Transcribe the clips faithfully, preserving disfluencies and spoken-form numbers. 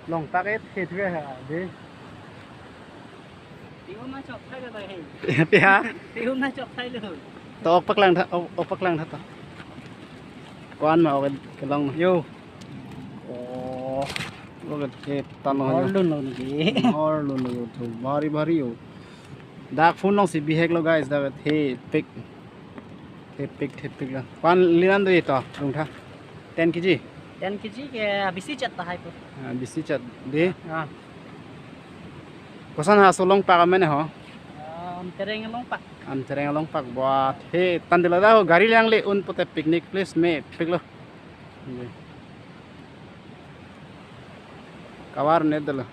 Longpak et het ve ha, de. Pihu ma chok thai lo bai he. Piha? Pihu ma chok thai lo. To ok paklang tha, ok, ok paklang tha to. Ko-an ma ok kelong. Yo. Oh. Lo ke het tan lo. Hor lun lo ni. Hor lun lo yo to. Bhari bhari yo. Dak phone along si bihek lo guys, dak thepik. Thepik, thepik lo. Ko-an linan do ito, Rungtha? Ten K G? Ten K G ke bisi chat tahai po. Ah, bisi chat. De? Ah. Koson ha aso longpak amen ho? Ah, Amtereng alongpak. Amtereng alongpak buat. He, tandila da ho, gari lang le un pote picnic place mepik lo. De. Kawar ne dalo.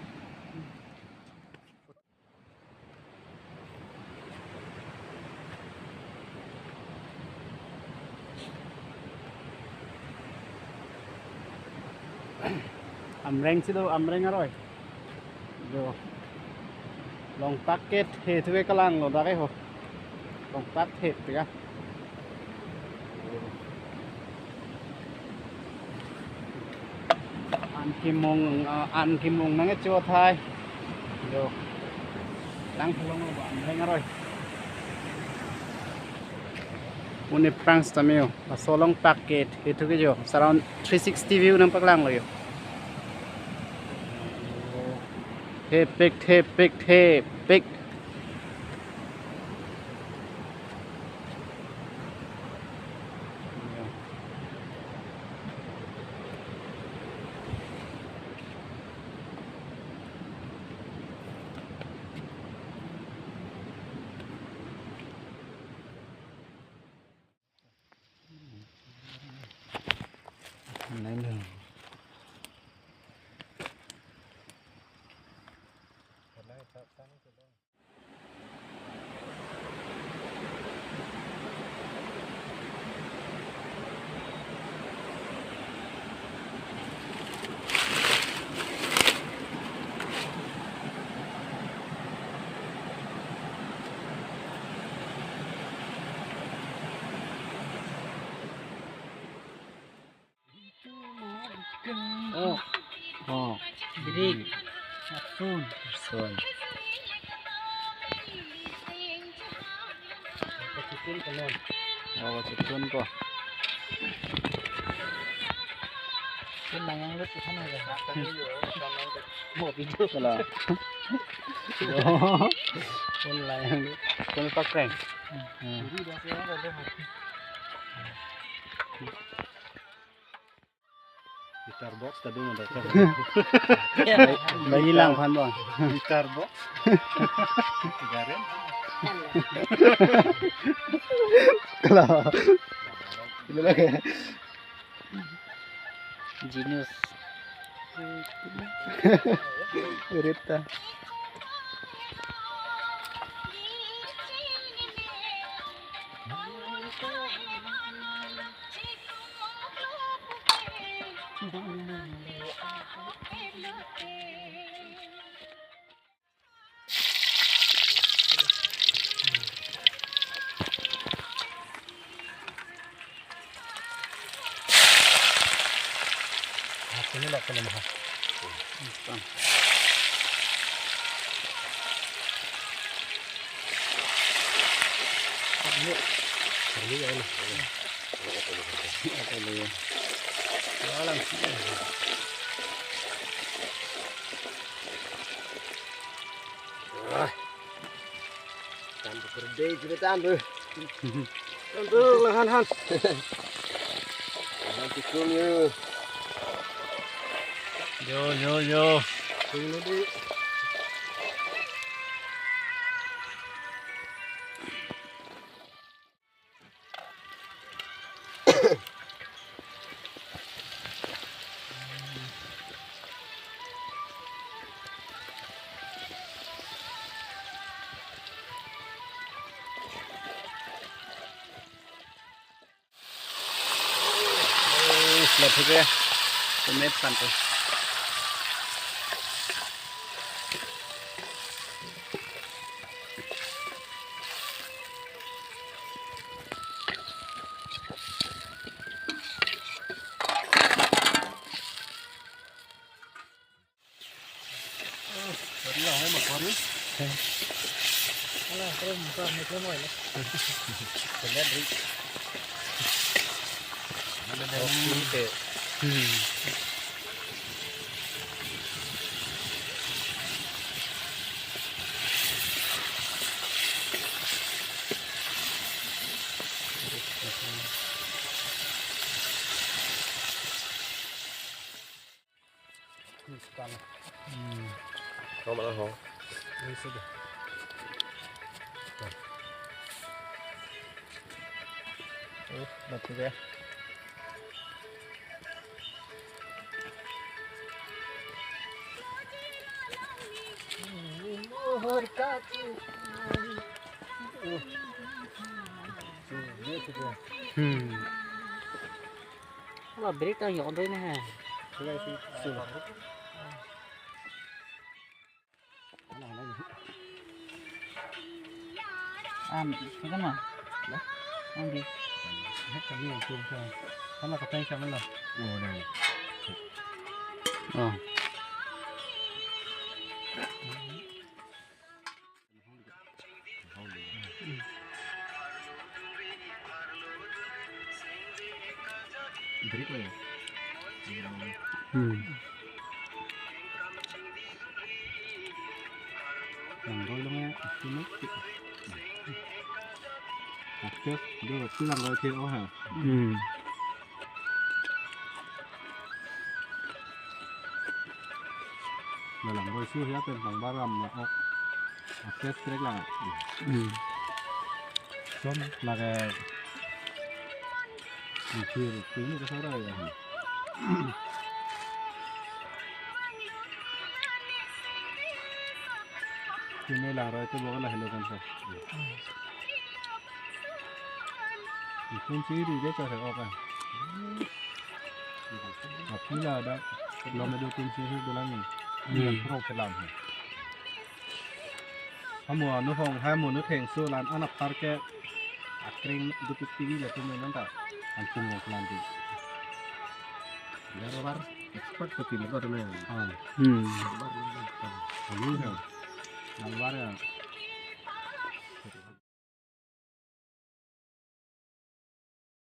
Amreng si do, Amreng aroi. Do. Longpak ke the thu ke kalang lo dak ke ho. Longpak the pika. An kimung, ah, an kimung nangkecho thai. Do. Lang tholong lo, Amreng aroi. Uni prang stamio. Aso longpak ke the thu ke jo. Surround three sixty view nangpaklang lo jo. Thepik, thepik, thepik. Oh. Oh. Birik. Arsun. Arsun. Kachitun ko non. Oh, kachitun ko. Phone lang yang lut ke sana ya. Mo video. Salah. Phone lang yang lut. Phone pakai. Hmm. Guitar box ta dum ta. Bagi lang phan bang. Guitar box. Garen. Kalau. Genius. Rita. Tan tu kerdei kita tan tu. Tan tu lahan han. Lahan tikung yo. Yo, yo, yo. Tung na di. Lapu ke kumet pantai. Alah, terus muka mikir mau ini. Lihat, Ri. Ada daun. Oke. Hmm. Hmm. Kamu mana ho? Ini sudah. Oh, batu ya. Hmm. Wah, break tang yong doi ne ha. Am, kita na? Am di. Kami yang tung sa. Sama katanya sama lah. Oh, dah. Oh. Break ya? Hmm. Langroi lang ya, sini. Akses, do, tu langroi ke, oh, ha. Hmm. Dalam roi su ya pen pangbaram na ok. Akses trek lang. Hmm. Som lage. Mikir, ini ke sara ya. Ini langroi itu bukan lah lo kan sa. Kunsi ri de ta ok. Apila ada lo me do kunsi ri do lang ni. Hmm. Pro kelam. Hamo anu hong, hamo nu thengso lan anak parke akring dupi tinggi jatuh main nanta. Antum yang kelanti. Biar war expert seperti ini kau teman. Ah. Hmm. War, war, war. Anu ya. Yang war ya.